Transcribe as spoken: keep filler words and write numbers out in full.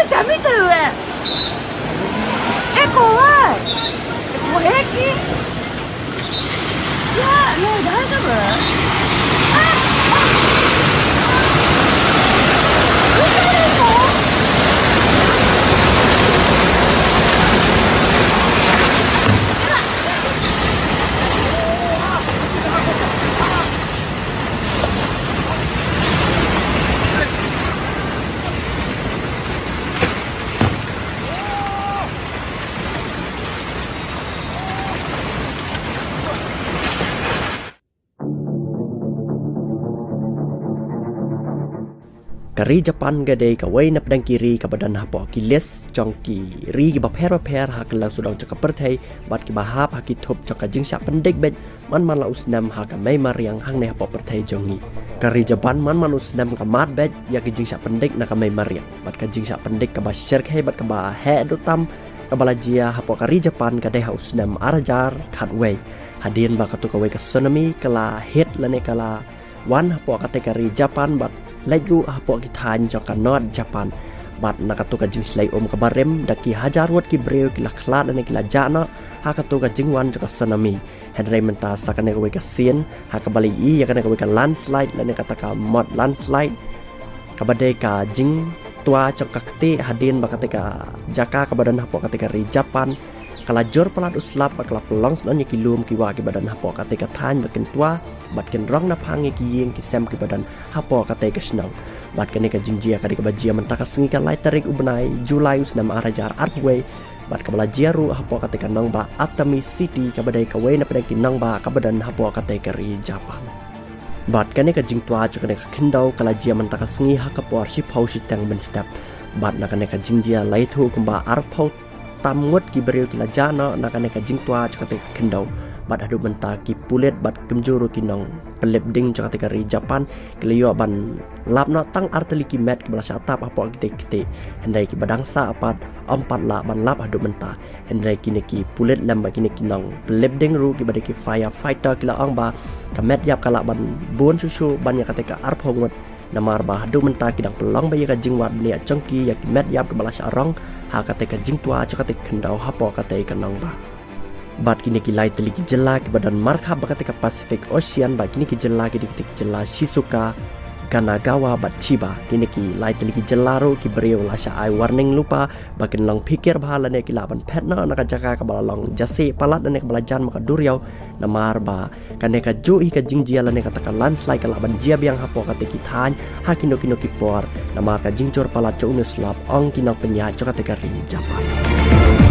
Jami tu eh. Eh, kawai. Eh, kawai ki. Ya, no, dah tu ber. Ah, ah. Ini tu ber, kau. Ka ri Japan ka dei kawei na pdeng ki ri kaba don hapoh ki list jong ki ri kiba pher bapher ha kylleng sawdong jong ka pyrthei, bad kiba hap ha ki thup jong ka jingshah pyndik beit man man la u snem ha ka mei mariang hangne hapoh pyrthei jong ngi. Ka ri Japan man man u snem ka mad beit ïa ki jingshah pyndik na ka mei mariang, bad ka jingshah pyndik kaba shyrkhei bad kaba heh duh tam kaba la jia hapoh ka ri Japan ka dei ha u snem ar hajar khatwei, hadien ba katu kawei ka tsunami ka la hit lane ka la wan hapoh katei ka ri Japan bad leit ruh hapoh ki thaiñ jong ka North Japan. Bad na katu ka jingshlei um kaba rim, da ki hajar ngut ki briew ki la khlad lane ki la jah noh ha katu ka jingwan jong ka tsunami. Hynrei mynta sa kane kawei ka sien ha kaba la ïohi ïa kane kawei ka landslide lane kata ka mot landslide, kaba dei ka jingtwa jong ka ktieh hadien ba katei ka jaka kaba don hapoh katei ka ri Japan ka la jur palat u slap bad ka la pynlong snoh ïa ki lum ki wah kiba don hapoh katei ka thaiñ ba kin twa bad kin rong na phang ïa ki ïing ki sem kiba don hapoh katei ka shnong. Bad kane ka jingjia ka dei kaba jia mynta ka sngi ka lai tarik u bnai July u snem ar hajar arphew wei, bad kaba la jia ruh hapoh katei ka nongbah Atami City kaba dei kawei na pdeng ki nongbah kaba don hapoh katei ka ri Japan. Bad kane ka jingtwa jong kane ka khyndew ka la jia mynta ka sngi ha ka por shiphew shiteng mynstep. Bad na kane ka jingjia la ïathuh kumba arphew tam ngut ki briew ki la jah noh na kane ka jingtwa jong katei ka khyndew. Bad haduh mynta ki pulit bad kumjuh ruh ki nongpynlip ding jong katei ka ri Japan ki la ïoh ban lap noh tang ar tylli ki met kiba la shah tap hapoh kitei ki ktieh. Hynrei kiba dang sah pat ym pat lah ban lap haduh mynta. Hynrei kine ki pulit lem bad kine ki nongpynlip ding ruh kiba dei ki firefighter ki la ong ba ka met ïap ka lah ban bun shuh shuh ban ïa katei ka arphew ngut, namar ba haduh mynta ki dang pynlong beit ïa ka jingwad bniah jong ki ïa ki met ïap kiba la shah rong ha katei ka jingtwa jong katei ka khyndew hapoh katei ka nongbah. Bad kine ki lai tylli ki jylla kiba don markhap bad katei ka Pacific Ocean, bad kine ki jylla ki dei kitei ki jylla Shizuoka, Kanagawa bad Chiba. Kine ki lai tylli ki jylla ruh ki briew la shah ai warning lypa ba kin long phikir bha lane ki lah ban phet noh na ka jaka kaba la long jasieh palat lane kaba la jan ma ka duriaw, namar ba kane kajuh hi ka jingjia lane kata ka landslide ka lah ban jia biang hapoh katei ki thaiñ ha kino kino ki por, namar ka jingjur palat jong une u slap, ong ki nongpynïaid jong katei ka ri Japan.